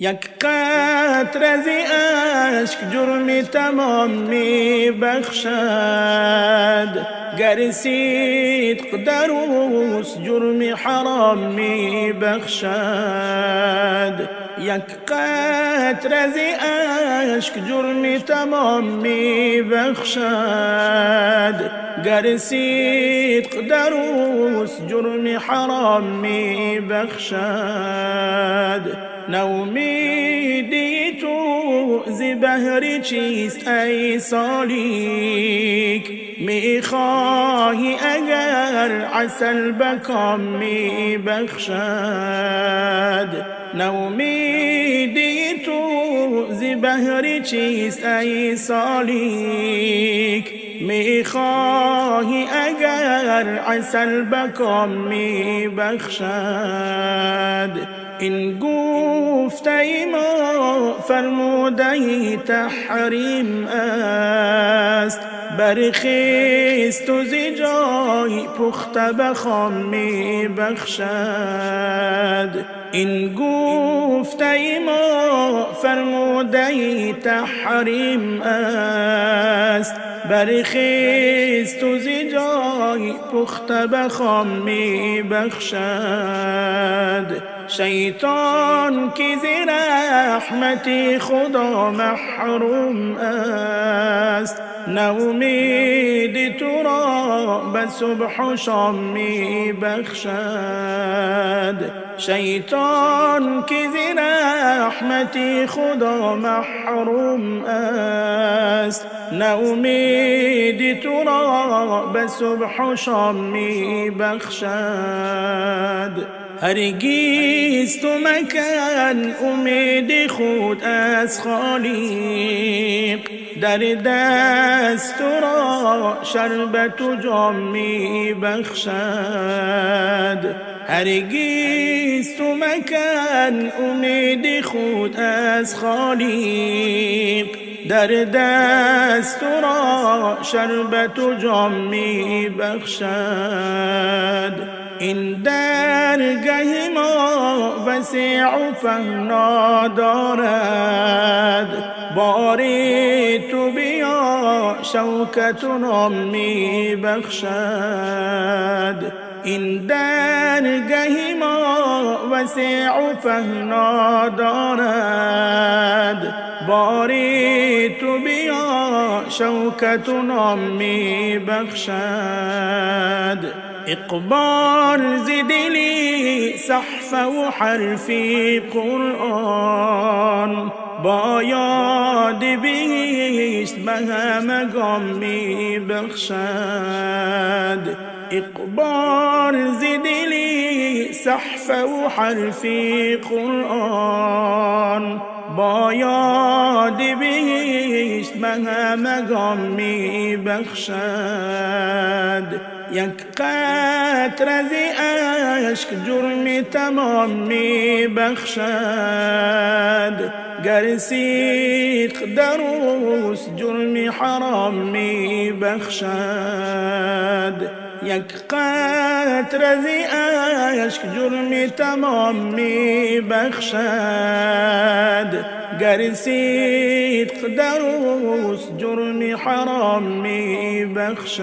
Як қатра зи ашк ҷурми тамом мебахшад, гар сидқ дар ӯст ҷурми ҳаром мебахшад. Як қатра зи ашк ҷурми тамом мебахшад, гар сидқ дар ӯст ҷурми ҳаром мебахшад. Ноумедии ту зи баҳри чист, эй солик? Мехоҳӣ агар асал ба ком мебахшад. Ноумедии ту зи баҳри чист, эй солик? Мехоҳӣ агар асал ба ком мебахшад. Ин гуфтаи мо фармудаи таҳрим аст, бархез ту зи ҷой пухта ба хом мебахшад. Ин гуфтаи мо фармудаи таҳрим аст, бархез ту зи ҷой пухта ба хом мебахшад. Шайтон ки зи раҳмати Худо маҳрум аст, ноумеди туро ба субҳу шом мебахшад. Шайтон ки зи раҳмати Худо маҳрум аст, ноумеди туро ба субҳу шом мебахшад. Ҳаргиз ту макун умеди худ аз Холиқ, дар даст туро шарбату ҷом мебахшад. Ҳаргиз ту макун умеди худ аз Холиқ, дар даст туро шарбату ҷом мебахшад. Ин даргаҳи мо васеъу паҳно дорад, бори ту биё шавкату ном мебахшад. Ин даргаҳи мо васеъу паҳно дорад, бори ту биё шавкату ном мебахшад. Иқбол зи дили саҳфаву ҳарфи Қуръон, бо ёди биҳишт ба ҳамагон мебахшад. Иқбол зи дили саҳфаву ҳарфи Қуръон, бо ёди биҳишт ба ҳамагон мебахшад. Як қатра зи ашк ҷурми тамом мебахшад, гар сидқ дар ӯст ҷурми ҳаром мебахшад. Як қатра зи ашк ҷурми тамом мебахшад, гар сидқ дар ӯст ҷурми ҳаром мебахшад.